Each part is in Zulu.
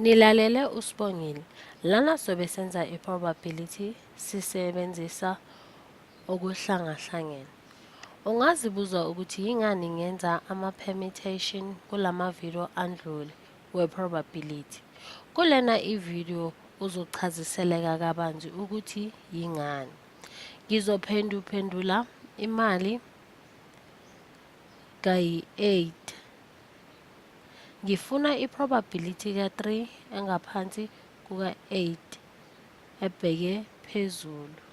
Nilalele uSibongile. Lana sobe senza i-probability sisebenzisa okuhlangahlangene. Ungazibuza ukuthi yingani ngenza ama-permutation kulama-video andlule we-probability. Kulena i-video uzochaziseleka kabanzi ukuthi yingani. Ngizophenduphendula imali kayi-8. Ngifuna i-probability ka-3 engaphansi kuka-8 ebheke phezulu.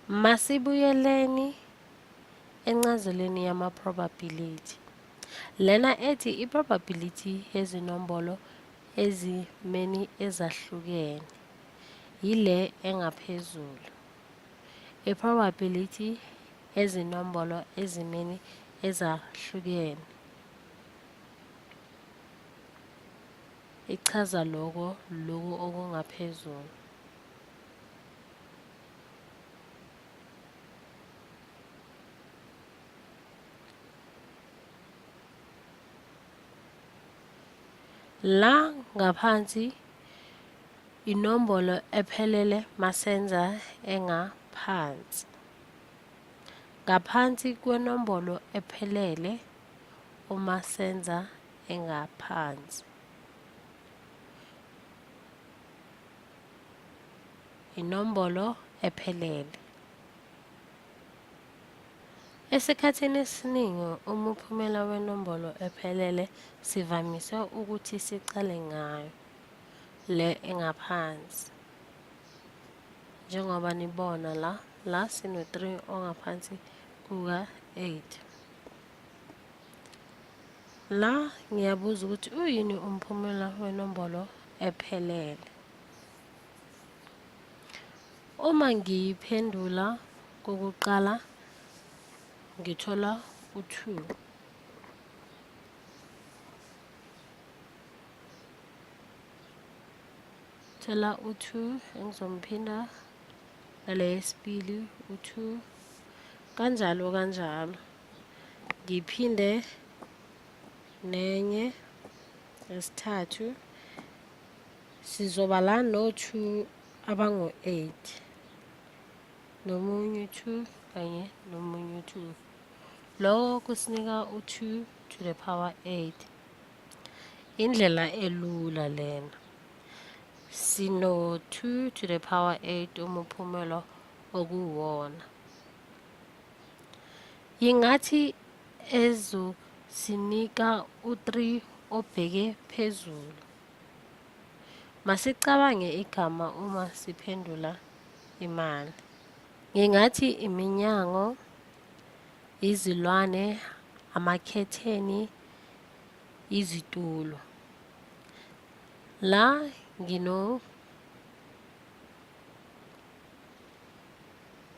Masibuyeleni encazelweni yama-probability. Lena ethi i-probability yezinombolo ezimeni ezahlukene yile engaphezulu. I-probability yezinombolo ezimeni ezahlukene ichaza loko loku okungaphezulu. La ngaphansi Inombolo ephelele masenza engaphansi. Ngaphansi kwenombolo ephelele uma senza engaphansi. Inombolo ephelele. Esikhathini esiningi umuphumela wenombolo ephelele sivamise ukuthi siqale ngayo. Le engaphansi njengoba nibona la la sino-3 ongaphansi kuka-8. La ngiyabuza ukuthi uyini umphumela wenombolo ephelele. Uma ngiyiphendula kokuqala ngithola u-2. Thola u-2 engizomphinda nale yesibili u-2 kanjalo kanjalo ngiphinde nenye yesithathu sizoba la no-2 abangu-8 nomunye u-2 kanye nomunye u-2. Lokho kusinika u-2 to the power 8. Indlela elula lena. Sino 2 to the power 8 umuphumela okuwona. Yingathi ezosinika u-3 obheke phezulu. Masicabange igama uma siphendula imali. Ngingathi iminyango, izilwane, amakhetheni, izitulo. La ngino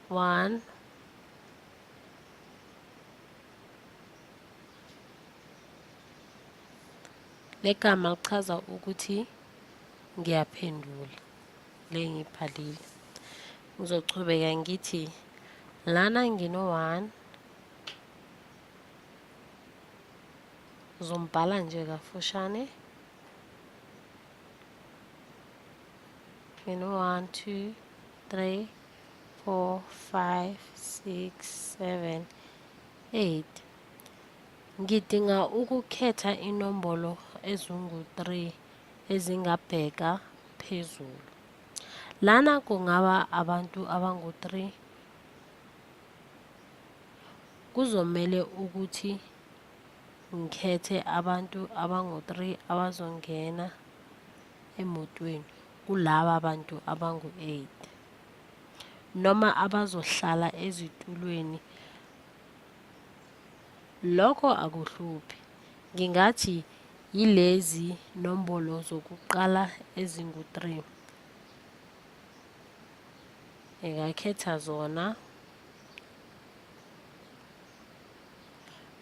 1 Legama lichaza ukuthi ngiyaphendula le ngibhalile. Ngizochubeka ngithi lana ngino 1 Ngizombhala nje kafushane. Ngino-1, 2, 3, 4, 5, 6, 7, 8. Ngidinga ukukhetha inombolo ezingu-3 ezingabheka phezulu. Lana kungaba abantu abangu-3. Kuzomele ukuthi ngikhethe abantu abangu-3 abazongena emotweni kulaba bantu abangu-8 noma abazohlala ezitulweni. Lokho akuhluphi. Ngingathi yilezi nombolo zokuqala ezingu-3. Ngingakhetha zona.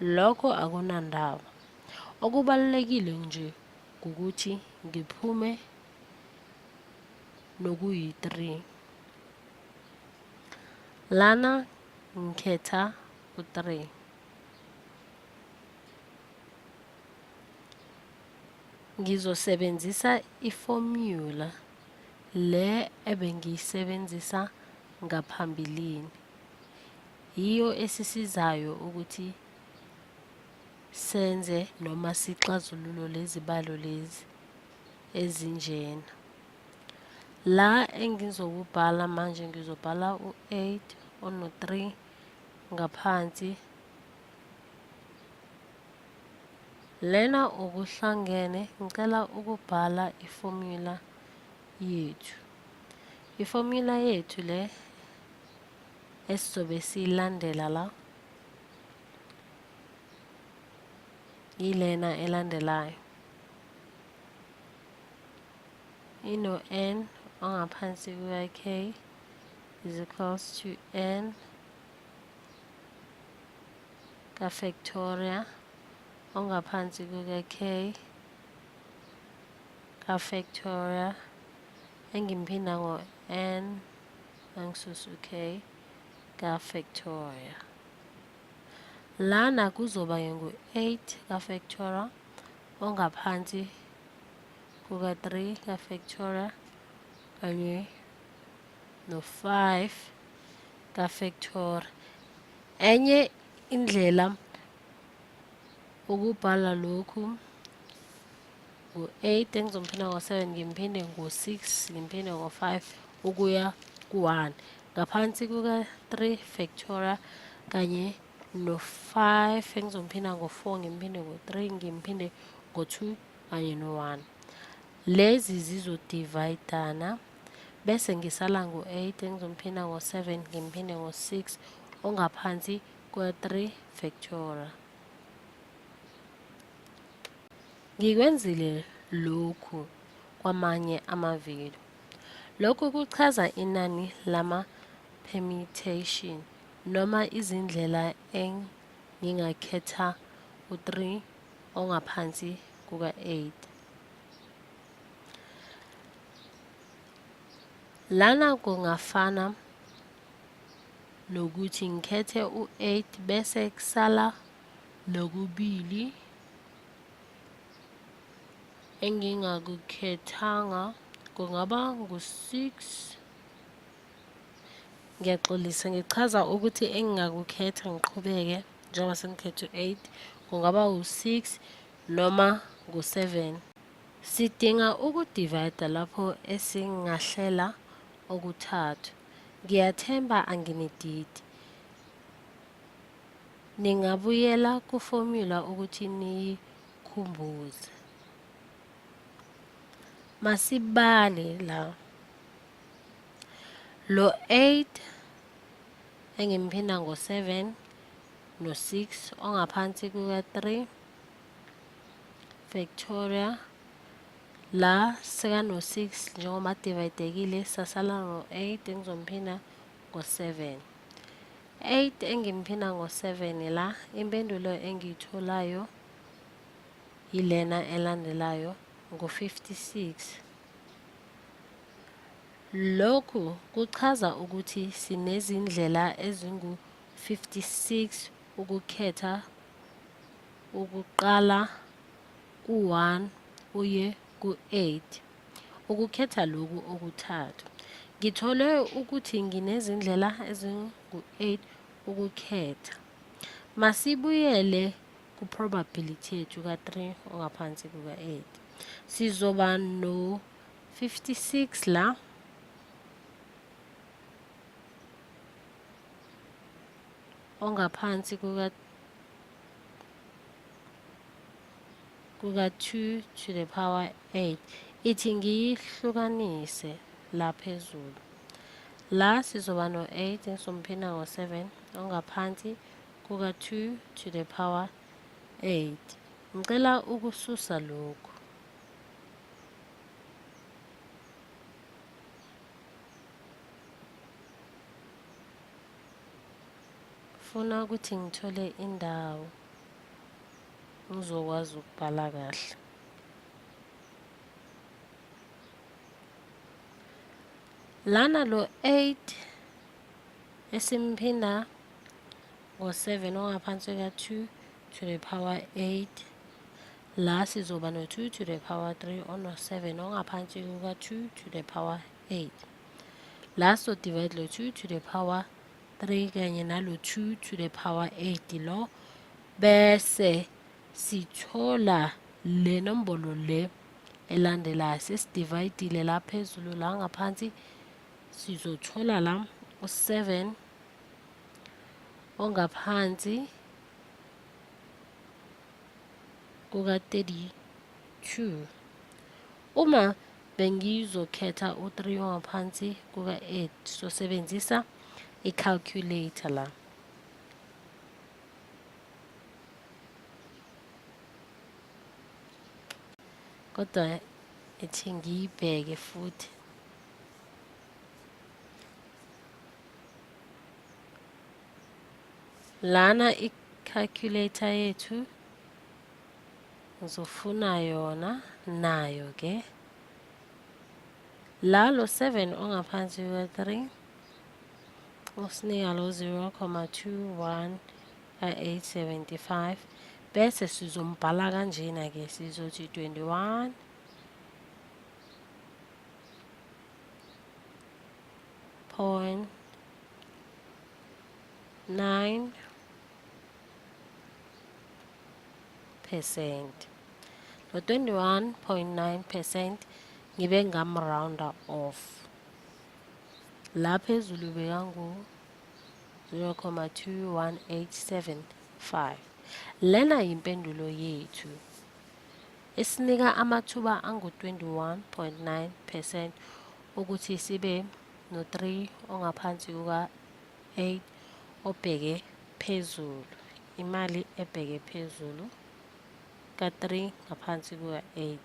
Lokho akunandaba. Okubalulekile nje ngukuthi ngiphume nokuyi-3. Lana ngikhetha u-3. Ngizosebenzisa ifomyula le ebengiyisebenzisa ngaphambilini. Yiyo esisizayo ukuthi senze noma sixazululo lezibalo lezi ezinjena. La engizokubhala manje ngizobhala u-8 ono-3 ngaphansi. Lena okuhlangene, ngicela ukubhala ifomyula yethu. Ifomyula yethu le esizobe siyilandela la yilena elandelayo. Ino-n ongaphansi kuka-k is equals to n ka-factorial ongaphansi kuka-k ka-factorial engimphinda ngo-n angisusa u-k ka-factorial. Lana kuzoba ngu-8 ka-factorial ongaphansi kuka-3 ka-factorial kanye no-5 ka-factorial. Enye indlela ukubhala lokhu ngu-8 engizomphinda ngo-7 ngimphinde ngo-6 ngimphinde ngo-5 ukuya ku-1 ngaphansi kuka-3 factorial kanye no-5 engizomphinda ngo-4 ngimphinde ngo-3 ngimphinde ngo-2 kanye no-1. Lezi zizodivayidana bese ngisala ngo-8 engizomphinda ngo-7 ngimphinde ngo-6 ongaphansi kuka-3 factorial. Ngikwenzile lokhu kwamanye amavidiyo. Lokhu kuchaza inani lama-permutation noma izindlela engingakhetha u-3 ongaphansi kuka-8. Lana kungafana nokuthi ngikhethe u-8 bese kusala nokubili engingakukhethanga, kungaba ngu-6. Ngiyaxolisa, ngichaza ukuthi engingakukhetha ngiqhubeke njengoba sengikhethe u-8 kungaba u-6 noma ngu-7. Sidinga ukudivayida lapho esingahlela okuthathu. Ngiyathemba anginididi. Ningabuyela kufomyula ukuthi niyikhumbuze. Masibale la. Lo 8 engimphinda ngo-7 no-6 ongaphansi kuka-3 factorial la sekano-6 njengoba adivayidekile sasala ngo-8 engizomphinda ngo-7. 8 engimphinda ngo-7 la impendulo engiyitholayo yilena elandelayo ngo-56. Lokhu kuchaza ukuthi sinezindlela ezingu-56 ukukhetha ukuqala ku-1 uye ku-8 ukukhetha lokhu okuthathu. Ngithole ukuthi nginezindlela ezingu-8 ukukhetha. Masibuyele ku-probability yethu ka-3 ongaphansi kuka-8. Sizoba no-56 la ongaphansi kuka-2 to the power 8. Ithi ngiyihlukanise la phezulu. La sizoba no-8 engizomphinda ngo-7 ongaphansi kuka-2 to the power 8. Ngicela ukususa lokhu. Funa ukuthi ngithole indawo ngizokwazi ukubhala kahle. Lana lo 8 esimphinda ngo-7 ongaphansi ka-2 to the power 8. La sizoba no-2 to the power 3 ono-7 ongaphansi kuka-2 to the power 8. La so-divide lo 2 to the power 3 kanye nalo 2 to the power 8 lo, bese sithola le nombolo le elandelayo. Sesidividile la phezulu, la ngaphansi sizothola la u-7 ongaphansi kuka-32. Uma bengizokhetha u-3 ongaphansi kuka-8, sosebenzisa i-calculator la. Kodwa ithi ngiyibheke futhi. Lana i-calculator yethu ngizofuna yona nayo ke. La lo 7 ongaphansi kuka-3 usinika lo 0,21875, bese sizombhala kanjena ke, sizothi 21.9%. Lo 21.9% ngibe ngam-rounda off. La phezulu bekangu 0,21875. Lena yimpendulo yethu esinika amathuba angu-21.9% ukuthi sibe no-3 ongaphansi kuka-8 obheke phezulu, imali ebheke phezulu ka-3 ngaphansi kuka-8.